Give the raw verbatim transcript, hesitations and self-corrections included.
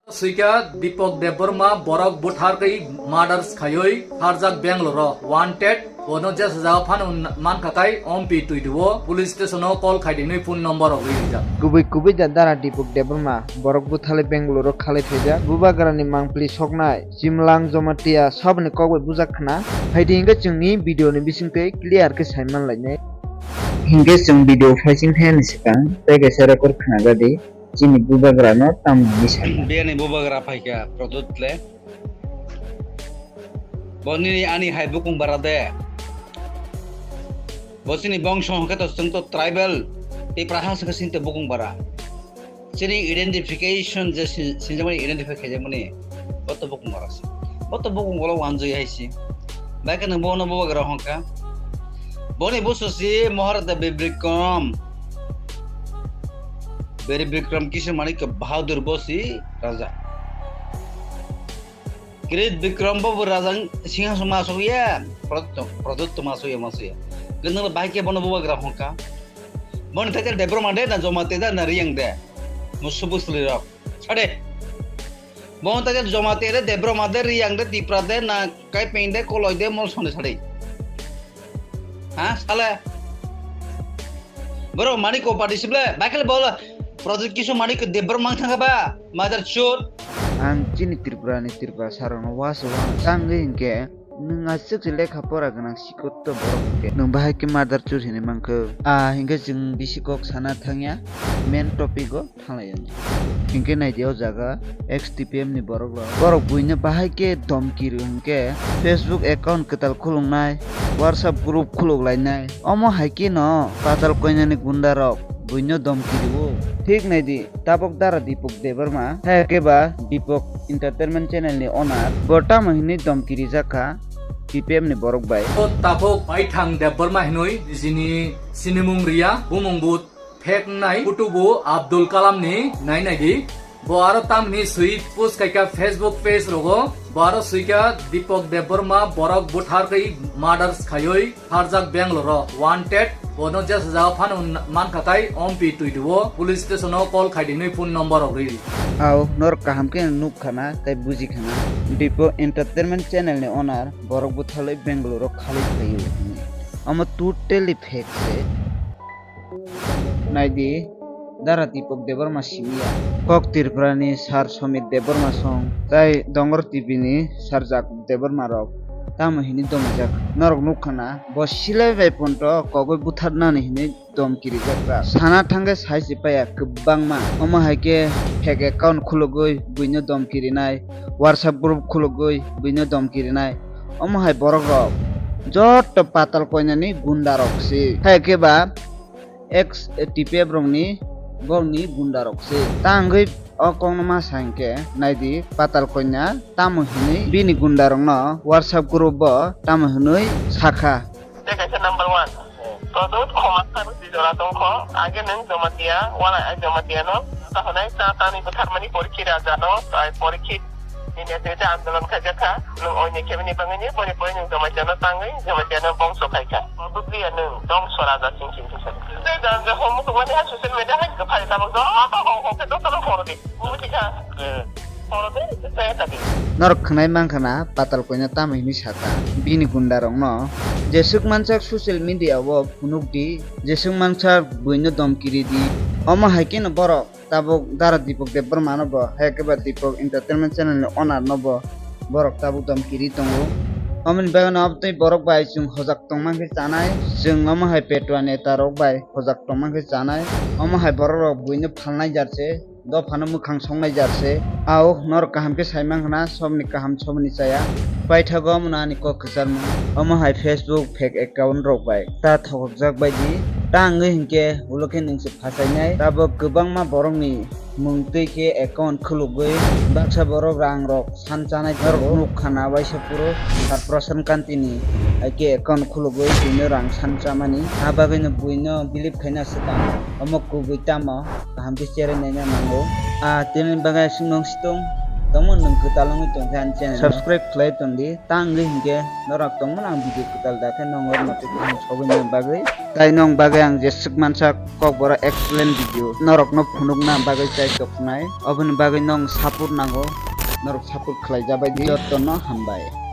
Swika Deepak Debbarma borok buthar kai murders khayoi harjak Bangalore o wanted. Bono jesa jaga phano mankha kai ompi tuidu o police station o call khai dinoi phone number rok rijak. Kubui kubui da dara Deepak Debbarma borok buthalwi Bangalore o khalai phaijak. Bubagrani mangpili soknai, chimlang jomatia saboni kok bai bujak khna. Phaidi hingke chwngni video ni bisingtwi clear khe saiman lainai. Hingke chwng video phaising thani swkang tei kaisa record khna jadi. Chini bubagrano tamo hinwi sakha? Biyani bubagra phaikha Pradyut le. Bo nini ani hai bukung bara de. Bo chini bongso hwnkhe to chwng to tribal tei praha swkhe chini to bukung bara. Chini identification je si-, sinjakmani identify khaijakmani bo to bukung bara se. Bo to bukung ulo wanjui hai si. Bai khe nwng bono bubagra hwnkha. Boni busu si Maharata Bibikram. Beri Bikram Kishore Manikya Bahadur bo si raja. Kirit Bikram bo bo raja singhason ma asok ya, Pradyut, Pradyut ma asok ya, ma asok ya. Gwnang bai khe bono bubagra hwnkha. Boni thaitel Debbarma de na Jamatia de na Riyang de. Musu busli rok. Sade. Boni thaitel Jamatia de, Debbarma de, Riyang de, Tipra de, na Kaipeng de, Koloi de, Molsong de sade. Ha, sale. Bro, mani ko party sible, bakel bol. Pradyut Kishore Manikya Debbarma mang thangkha ba, mother chode. Ang chini Tripura ni Tripura sarokno waso wano tangwi hinkhe nwng aswk se lekha pora gwnang sikotto borok hinkhe nwng bahai khe mother chode hinwi mankhe. Ah, hinkhe chwng bisi kok sana thangya main topic o. Thanglai ya. Hinkhe naidi o jaga ex T P M ni borok rok. Borok buino bahai khe domki rw hinkhe Facebook account kwtal khuluknai, WhatsApp group khuluk lainai. Omo hai khe no patal koinani gunda rok buino domki rwo. Thik naidi tabok dara Deepak Debbarma hai khe ba Deepak Entertainment channel ni owner bo tamo hinwi domki rijak kha T P M ni borok bai. O tabok Baithang Debbarma hinwi nijini sinimung riya, bumung bo Phek wngnai photo bo Abdul Kalam ni nai nai di. Bo aro tamni swi post khaikha Facebook page rogo. Bo aro swikha Deepak Debbarma borok buthar kai murders khaioi harjak Bangalore o wanted. Bono jesa jaga phano mankha kai ompi twi duo police station o call khai dinwi phone number rok riri. Ao norok kaham khe nuk khana tei buji khana. Deepak Entertainment channel ni owner borok butharlwi Bangalore o khali khaio hwnwi. Omo totally fake se. Naidi, Dara Deepak Debbarma simi ya. Kok Tripura ni Sir Somit Debbarma song, tai Dongor T V ni Sir Jacob Debbarma rok tamo hinwi domijak. Norok nukha na, bo silai bai ponto kogwi butharnani hinwi domki rijak kha. Sana thangkhe sai se paiya kwbangma. Omo hai khe fake account khulugwi buino domki rinai, WhatsApp group khulugwi buino domki rinai. Omo hai borok rok joto patal koinani gunda rok se. Hai khe ba ex T P F rokni borokni gunda rok se. Ta wngwi o kokno ma sa hinkhe naidi patal koina tamo hinwi bini gunda rokno WhatsApp group o tamo hinwi sakha. Tei kaisa number one. Pradyut khoma kha di jora tongkho. Age nwng Jamatia, wala ai Jamatia no. Tahonai ta tani butharmani porikhi raja no, ai porikhi Nini ate ate andolon khaijak kha, nwng oini khe bini bagwini, boni pore nwng Jamatia no tangwi, Jamatia no bongso khai kha. Bukliya nwng dongso raja sing sing khe sadi. Tei jang je hom mukhubani ha social media hai khe phai tabok joto hong hong khe joto no phoro di. Buji kha. Phoro de, tei ta di. Norok khwnai mankha na patal koina tamo hinwi sakha. Bini gunda rok no jeswk mansak social media o phunuk di, jeswk mansak buino domki ri di. Omo hai khe no borok Tabuk Dara Deepak Debbarma no bo, hai khe ba Deepak Entertainment channel ni owner no bo, borok tabuk dom kiri tongo. Omoni bagwi no abotwi borok bai chwng hojak tongma khe chanai, chwng omo hai petua neta rok bai hojak tongma khe chanai. Omo hai borok rok buino phalnai jar se, dophano mwkhang songnai jar se. Ao norok kaham khe sai mankha na, sobni kaham sobni chaya. Paithago omono ani kok kwcharmung. Omo hai Facebook fake account rok bai ta thokjak bai di. Ta wngwi hinkhe ulo khe nwng se phasainai. Tabuk kwbangma borokni mung twi khe account khulugwi baksa borok rang rok san chanai tongo. Norok nuk khana waisa phuru Sir Prasant Kanti ni hai khe account khulugwi buino rang san chamani. Ha bagwino buino believe khaina swkang omo kubui tamo kaham khe cherwi naina nango. A tini bagwi aswk nung situng Tongmo nwng kwtal wngwi tongkhe ani channel no subscribe khlai tondi, ta wngwi hinkhe norok tongmano ang video kwtal dakhe nongor notification sogwini bagwi. Tai nong bagwi ang jeswk mansa Kokborok explain video norokno phunukna bagwi chai toknai, oboni bagwi nong support nango, norok support khlai jabai di, jotono hambai.